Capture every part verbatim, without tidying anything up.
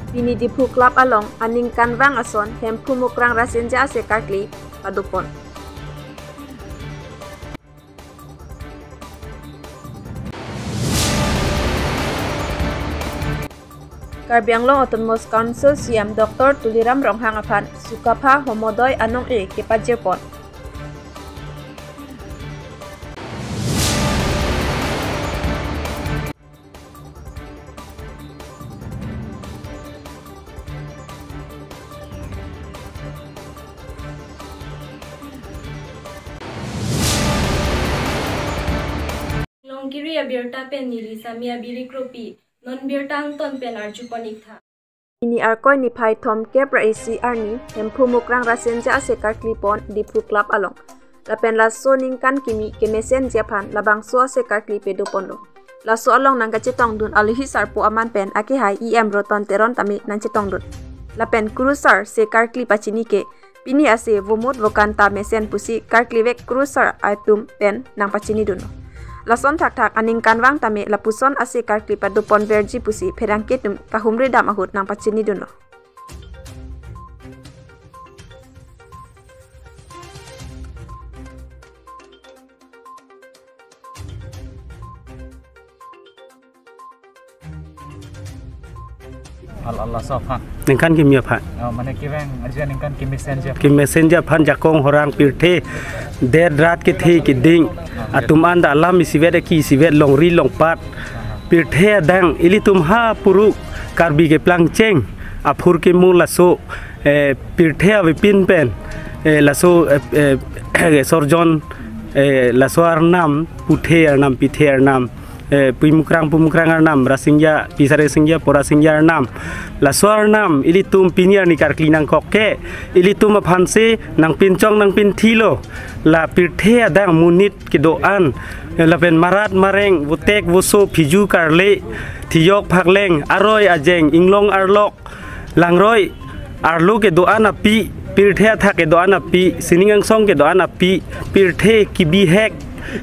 Pini Diphu Club along aningkanvang ason Hemphu Mukrang Rasinja ase karkli padopon. Karbi Anglong Autonomous Council C M Doctor Tuliram Ronghang aphan Sukapha Homodoi anong-e kepajirpon. Longkiri abirta pen neli Sami Abiri Kropi, non birta angton pen arjupon-iktha. Pini Arkoi niphai thomkep ra isi arni, Hemphu Mukrang Rasinja ase karklipon Diphu Club along. Lapen laso ningkan kimi kemesenji aphan labangso ase karkli padoponlo. Laso along nangkachetongdun alohi sarpo aman pen akehai E M Roton Teron tame nangchetongdun. Lapen kurusar se karkli pachini ke, pini ase vomut vokan ta mesen pusi karklivek kurusar atum pen nangpachinidunlo. Lason thakthak aningkanvang tame lapuson ase karkli padoponverji pusi pherangke atum kahumri dam ahut nangpachinidunlo. Al Allah sofan. Ningkan kimi aphan. Oh, mane kevang arja ningkan kemesenji aphan. Kemesenji aphan jakong horang pirthe, det rat kethe keding atum anta alam isivet eki isivet longri longpat. Pirthe adang ilitum ha puruk Karbi keplangcheng aphur kemo laso, eh, pirthe avepin pen, eh, laso, eh, eh, sorjon, eh, laso arnam, puthe arnam, pithe arnam, eh, Pi Mukrang, Pu Mukrang arnam, Rasingja, Pi Sare Singja, Pora Singja arnam. Laso arnam ilitum pini arni karkli nangkok ke, ilitum aphansi nangpinchong nangpinthilo. La pirthe adang monit kedo-an, eh, lapen marat mareng, votek voso, phiju karle, thiyok phakleng, aroi ajeng, inglong arlok, langroi arlo kedo-an api, pirthe athak kedo-an api, sining angsong kedo-an api, pirthe kibihek,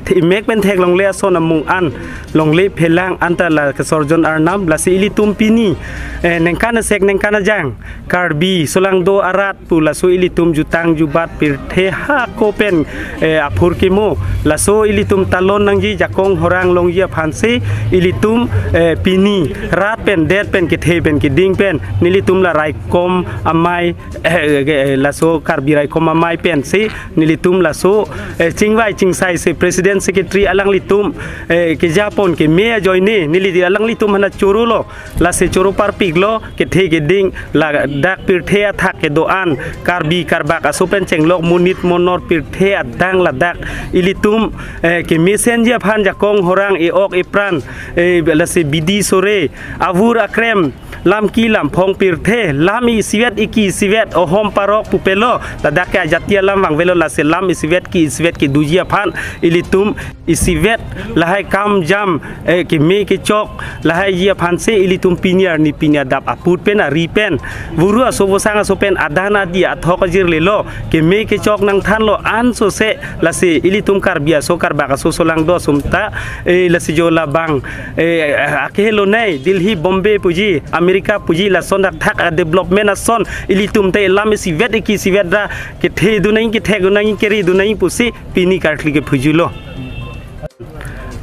the-, mek pen theklongle ason amung an longle phelang anta la kesorjon arnam, lasi ilitum pini, eh, ningkan asek ningkan ajang Karbi solangdo arat pu laso ilitum jutang jubat pirthe hako pen, eh, aphur kemo, laso ilitum talon nangji, jakong horang longji aphansi ilitum, eh, pini rat pen det pen kethe pen keding pen nelitum la raikom amei, eh, eh, laso Karbi raikom amei pensi nelitum laso, eh, chingvai chingsai si president secretary alanglitum, eh, kejapon keme ajoine neli alanglitum aphan chorolo. Lasi choro parpiklo, kethe keding ladak pirthe athak kedo-an, Karbi Karbak aso pen chenglok monit monor pirthe adang ladak ilitum, eh, kemesenji aphan jakong horang e-ok epran, eh, lasi bidi sore, avur akrem, lamki lamphong pirthe, lam isivet eki isivet, ohom parok pupelo, ladak ke ajati alam vangvelo, lasi lam isivet ki isivet kedoji aphan ilitum isivet lahai kam jam, eh, keme kechok lahaiji aphansi ilitum pini arni pini adap aput pen ari pen vuru aso vosang aso pen adan adi athok ajirlelo, keme kechok nangthanlo ansose, lasi ilitum Karbi aso Karbak aso solangdo asomta, eh, lasi jo labang, eh, akehelo nei Delhi, Bombay puji, America puji, lason dakthak a-development ason ilitum te lam isivet eki isivet ra kethedun nang kethekdun nang keridun nang pusi pini karkli kephujulo.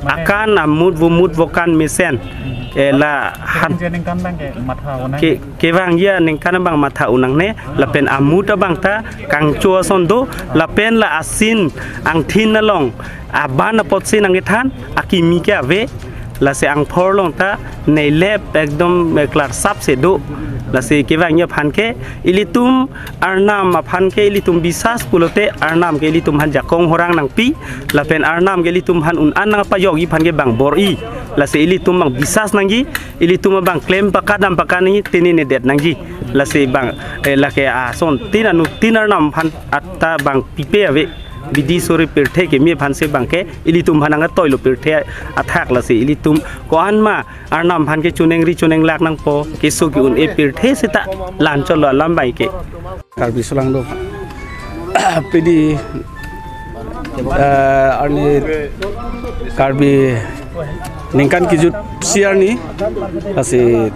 Akan amut vomut vokan mesen, eh, la han. Kevang je ningkan abang ke matha unang. Ke, kevang je ningkan abang matha unangne, lapen amut abang ta kangcho ason do, lapen la asin angthin along aban apotsi nangkethan, akimi ke ave, lasi angphor along ta neilep ekdom, eh, klarsap si do, lasi kevang je aphan ke ilitum arnam aphan ke ilitum bisas pulote arnam ke ilitum aphan jakong horang nangpi, lapen arnam ke ilitum aphan un-an nangpajokji aphan ke bang bor-i, lasi ilitum abang bisas nangji, ilitum abang klem pakadam pakad nangji, tini nedet nangji, lasi bang, eh, lake asontin anuttin arnam aphan anta bang pipe ave, bidi sore pirthe keme aphansi bang ke ilitum aphan nangtoilo pirthe athak, lasi ilitum ko-an ma arnam aphan ke choningri choninglak nangpo, keso ke-un-e pirthe seta lanchotlo alam bai ke. Karbi solangdo. Pini, eh, arni Karbi Ningkan kejut si arni, lasi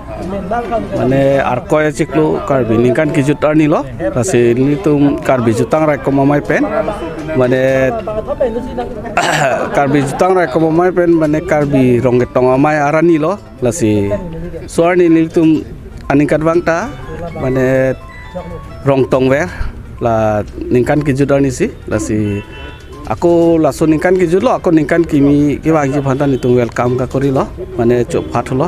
mane Arkoi achiklo Karbi ningkan kejut arni lo, lasi nelitum Karbi Jutang Raikom Amei pen, mane Karbi Jutang Raikom Amei pen, mane Karbi Rong Ketong Amei arni lo, lasi so arni nelitum aningkan vangta, mane rong tongver, la ningkan kejut arni si, lasi ako laso ningkan kejut lo, ako ningkan kimi kevangji aphan ta nelitum welcome kakori lo, mane chophat lo.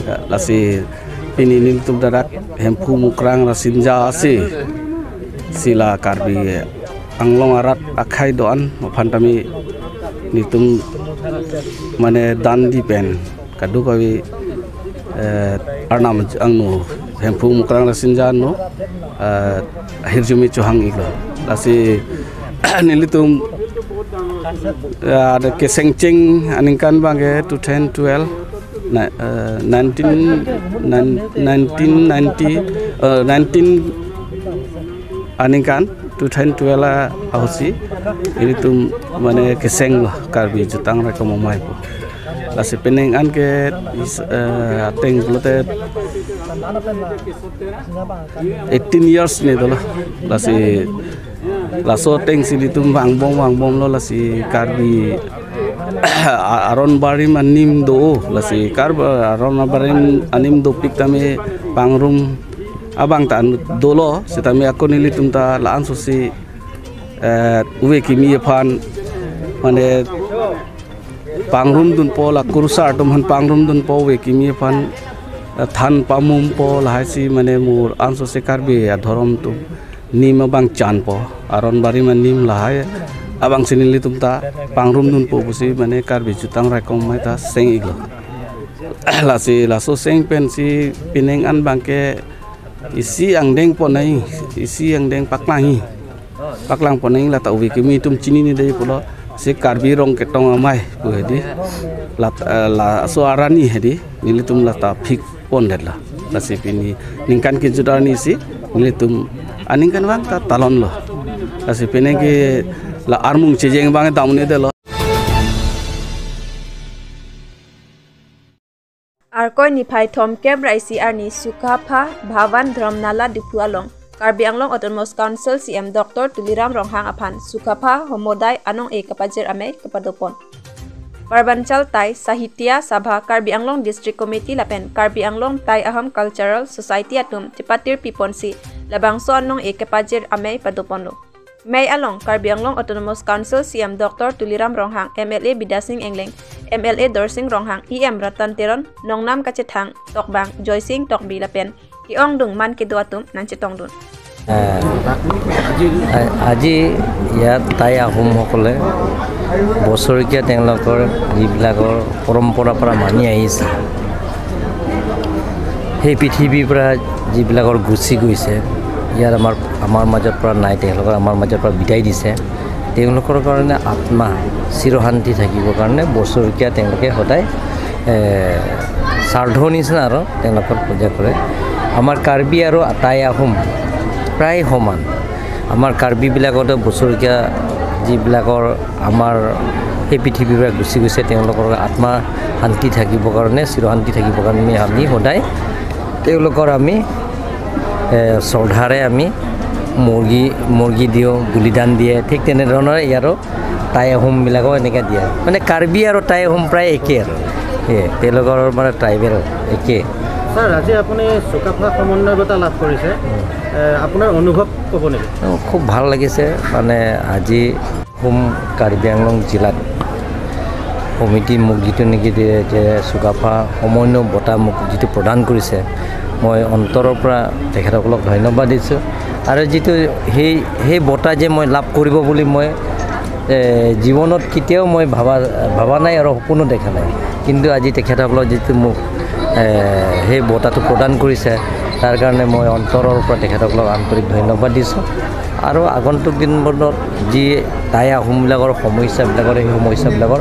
Ya, lasi pini nelitum dak Hemphu Mukrang Rasinja si, si la Karbi Anglong arat akhei do-an aphan tame nelitum mane dandi pen kadokave, eh, arnam angno Hemphu Mukrang Rasinja no, eh, ahirjume chohang-iklo. Lasi nelitum, eh, ada kesengcheng aningkan abangke two thousand twelve, na, eh, nineteen, nine-, nineteen ninety, eh, nineteen aningkan two thousand twelve ahut si nelitum mane kesenglo Karbi Jutang Raikom Amei pu. Lasi penang an ke is, eh, ateng pulote eighteen years ni dolo. Lasi laso ateng si nelitum vangbom vangbomlo, lasi Karbi aron barim anim do, lasi Karbi aron barim anim dopik tame pangrum abang ta dolo, setame ako nelitum ta la-an so si, eh, ove kimi aphan mane pangrumdunpo, la kurusar atum aphan pangrumdunpo, ove kimi aphan, eh, than pamumpo, lahai si mane mo la-an so si Karbi adhorom atum nim abang chanpo, aron barim anim lahai abang si nelitum ta pangrumdunpo pusi mane Karbi Jutang Raikom Amei ta seng-iklo. Lasi laso seng pen si penang an abangke isi angdeng ponnoi, isi angdeng paklangji. Paklang ponnoi, lata ove kimi atum chinine dei pulo, si Karbi Rong Ketong Amei pu hedi. Lat, eh, laso arni hedi nelitum lata fix pondetlo. Lasi pini ningkan kejut arni si nelitum aningkan vangta talonlo. Lasi penang ke la armung chejeng abang damnedetlo. Arkoi niphai thomkep ra isi arni Sukapha Bhavan Dhramnala Diphu along Karbi Anglong Autonomous Council C E M Doctor Tuliram Ronghang aphan Sukapha Homodai anong-e kapajir amei kapadopon. Purbanchal Tai Sahitya Sabha Karbi Anglong District Committee lapen Karbi Anglong Tai Ahom Cultural Society atum chepatir piponsi labangso anong-e kapajir amei padoponlo. Mei along Karbi Anglong Autonomous Council C E M Doctor Tuliram Ronghang, M L A Bidya Sing Engleng, M L A Dorsing Ronghang, E M Ratan Teron, Nongnam Kachethang, Tokbang Joysing Tokbi lapen ke-ongdung man kedo atum nangchetongdun. আ-, আজি ইয়াত টাই আহোমসকলে বছৰেকীয়া তেওঁলোকৰ যিবিলাকৰ পৰম্পৰা পৰা মানি আহিছে, সেই পৃথিৱীৰ পৰা যিবিলাকৰ গুচি গৈছে, ইয়াত আমাৰ, আমাৰ মাজৰ পৰা নাই, তেওঁলোকৰ আমাৰ মাজৰ পৰা বিদায় দিছে, তেওঁলোকৰ কাৰণে আত্মা চিৰশান্তি থাকিবৰ কাৰণে বছৰেকীয়া তেওঁলোকে সদায়, এ, শ্ৰাদ্ধ নিচিনা আৰু তেওঁলোকৰ পূজা কৰে। আমাৰ কাৰ্বি আৰু টাই আহোম প্ৰায় সমান। আমাৰ কাৰ্বিবিলাকতো বছৰেকীয়া যিবিলাকৰ আমাৰ সেই পৃথিৱীৰ পৰা গুচি গৈছে, তেওঁলোকৰ আত্মা শান্তি থাকিবৰ কাৰণে, চিৰশান্তি থাকিবৰ কাৰণে আমি সদায় তেওঁলোকৰ আমি, এ, শ্ৰদ্ধাৰে আমি মুৰ্গী, মুৰ্গী দিওঁ, বলিদান দিয়ে। ঠিক তেনেধৰণে ইয়াৰো টাই আহোমবিলাকেও এনেকৈ দিয়ে। মানে কাৰ্বি আৰু টাই আহোম প্ৰায় একে আৰু। সেয়ে তেওঁলোকৰ মানে ট্ৰাইবেল একে। ছাৰ, আজি আপুনি চুকাফা সমন্বয় বঁটা লাভ কৰিছে। এ, আপোনাৰ অনুভৱ ক'ব নেকি? অ, খুব ভাল লাগিছে। মানে আজি হোম কাৰ্বি আংলং জিলাত সমিতি মোক যিটো নেকি দিয়ে, যে চুকাফা সমন্বয় বঁটা মোক যিটো প্ৰদান কৰিছে, মই অন্তৰৰ পৰা তেখেতসকলক ধন্যবাদ দিছোঁ। আৰু যিটো সেই, সেই বঁটা যে মই লাভ কৰিব বুলি মই, এ, জীৱনত কেতিয়াও মই ভাবা, ভাবা নাই আৰু সপোনো দেখা নাই। কিন্তু আজি তেখেতসকলক যিটো মোক, এ, সেই বঁটাটো প্ৰদান কৰিছে, তাৰ কাৰণে মই অন্তৰৰ পৰা তেখেতসকলক আন্তৰিক ধন্যবাদ দিছোঁ। আৰু আগন্তুক দিনবোৰত যি টাই আহোমবিলাকৰ সমস্যাবিলাকৰ, সেই সমস্যাবিলাকৰ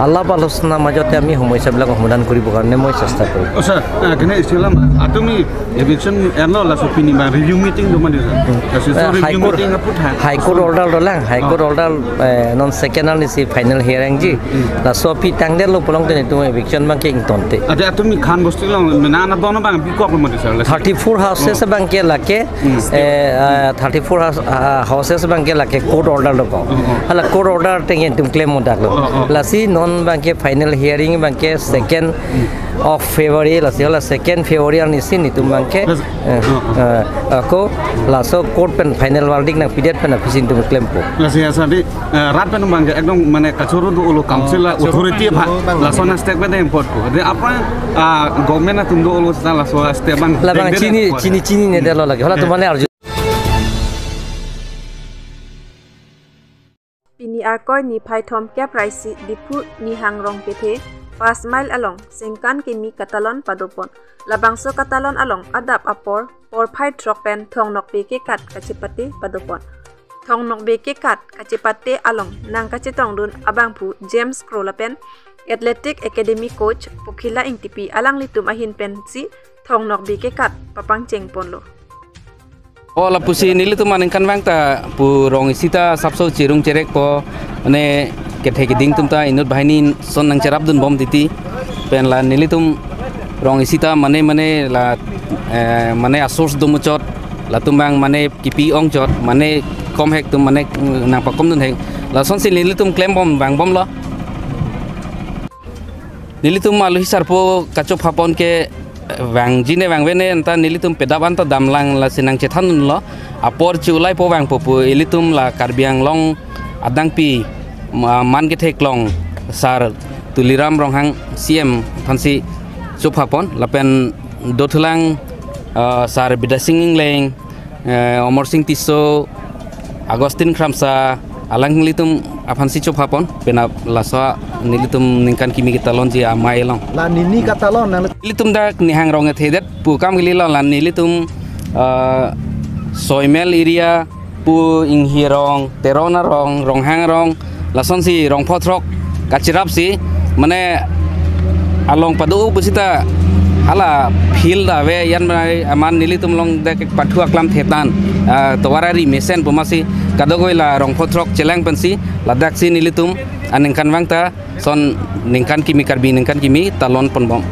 আলাপ আলোচনা মাজতে আমি সমস্যাবিলাক সমাধান কৰিবৰ কাৰণে মই চেষ্টা কৰিম। অ ছাৰ, আহ, কেনে ইষ্টিলাম তুমি এভিকশ্যন এনলো লাষ্ট পিনি বা ৰিভিউ মিটিং দমা দিছা? লাষ্ট এ, review high court, meeting aput ha? High court order দলাং, হাইকোৰ্ট অ। অৰ্ডাৰ, এ, non second arni si final hearing ji। Um. Laso aphi tangdetlo pulote netum eviction abangke ingtonte. Ate atumi khan bosti lo mena na dono bang bikok lo mati sir. Thirty four houses abangke lake, Hmm. eh, ah, thirty four house, ah, houses abangke lake court order lo ko. Hmm, hmm. Hala court order ateng netum claim mo dak lo. Hmm, hmm. Lasi non abangke final hearing abangke second Hmm. of February, lasi hala second February arni si netum abangke, Yes. eh, Hmm, hmm. eh, ako laso court pen final verdict nangpidet pen aphi si netum claim po. Lasi asa di, eh, rat pen abangke ekdom mane kachoro do-olo council la Ah, kachoro authority do-olo abang. Laso na step pen import ko. De apa, ah, government atum do-olo sa laso step abang Labang dengdere chini, ko. Chini, chinine detlo lake. Hala Eh. Atum mane arju. Pini Arkoi niphai thomkep ra isi Diphu Nihang Rongpethe, Pas Mile along sengkan kimi katalon padopon. Labangso katalon along adap apor porphai throk pen Thong Nokbe kekat kachepate padopon. Thong Nokbe kekat kachepate along nangkachetongdun abangphu James Kro lapen Athletic Academy coach Pokhila Ingtipi alanglitum ahin pensi Thong Nokbe kekat papangchengponlo. O lapusi nelitum aningkanvang ta pu rong isi ta sapso chirung cherekpo, mane kethe keding atum ta inut banghini ason nangcherapdunbom titi. Pen la nelitum rong isi ta mane mane la, eh, mane a-source do muchot, latum abang mane kipi ongchot, mane komhek atum mane nangpakomdun hek. Lasonsi nelitum klembom vangbomlo. Nelitum alohi sarpo kachophapon ke, eh, vangji ne vangve ne anta nelitum pedap anta damlang lasi nangchethandunlo. Apor chulaipo vangpo pu ilitum la Karbi Anglong adangpi ma-, man ketheklong Sir Tuliram Ronghang C M aphansi chophapon lapen dothulang, eh, Sir Bidya Sing Engleng, eh, Amar Sing Tisso, Augustine Kramsa, alanglitum aphansi chophapon, penap laso nelitum ningkan kimi katalonji amei along. La nini katalon nang Ilitum dak Nihang Rongpethe det pu kam kelilo la nelitum, eh, Soimel area pu Inghi Rong, Teron Arong, Ronghang Arong, lasonsi Rongpho throk kachirapsi, mane along pado pusita hala field ave yan mane aman nelitum along dak pathu aklam thetan, ah, tovar ari mesen pu masi kadokave la Rongpho throk chelang pensi ladaksi nelitum aningkanvang ta son ningkan kimi Karbi ningkan kimi talon ponbom.